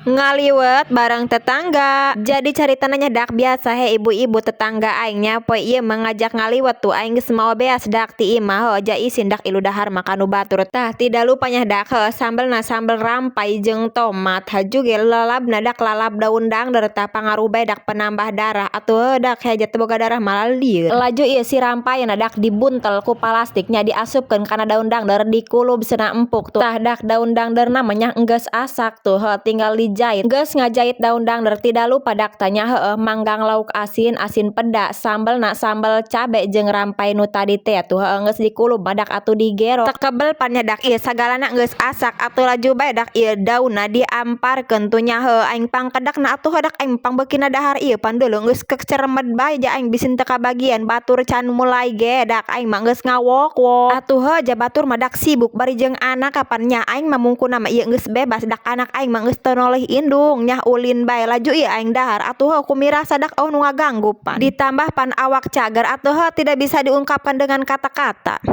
Ngaliwet bareng tetangga. Jadi caritana nya, dak, biasa he ibu-ibu tetangga aing nya poe ieu mah ngajak ngaliwet tuh. Aing geus mawa beas, dak, ti imah, heuh, ja isin, dak, ilu dahar mah ka nu batur. Tah, tidak lupa nya, dak, heuh, sambelna sambel rampai jeung tomat, haju ge lalabna, dak, lalab daun dangder. Tah, pangaruh bae, dak, penambah darah atuh, dak, heja teu boga darah malah lieur. Laju ieu si rampayna, dak, dibuntel ku palastik nya, diasupkeun kana daun dangder, dikulub cenah empuk tuh. Tah, dak, daun dangderna mah nya enggeus asak tuh, heuh, tinggal dijait. Geus ngajait daun dangder, tidak lupa, dak, tanya, heueuh, manggang lauk asin, asin peda, sambelna sambel cabe jeung rampai nu tadi teh tuh. Heueuh, geus dikulub mah, dak, atuh digerok tekebel pan nya, dak. Ieu sagalana geus asak atuh, laju bae, dak, ieu daunna diamparkeun tuh nya. Heueuh, aing pangkedakna atuh, dak, aing pangbeukina dahar ieu pan deuleu geus kecermed bae ja aing bisi teu kabagian. Batur can mulai ge, dak, aing mah geus ngawok-wok atuh. Heuh, ja batur mah, dak, sibuk bari jeung anak kapan nya. Aing mah mungkuna mah ieu geus bebas, dak, anak aing mah geus teu noleh indung nya, ulin bae. Laju ieu aing dahar atuh, heuh, kumirasa, dak, euweuh nu ngaganggu pan, ditambah pan awak cager atuh, heuh, tidak bisa diungkapkan dengan kata-kata.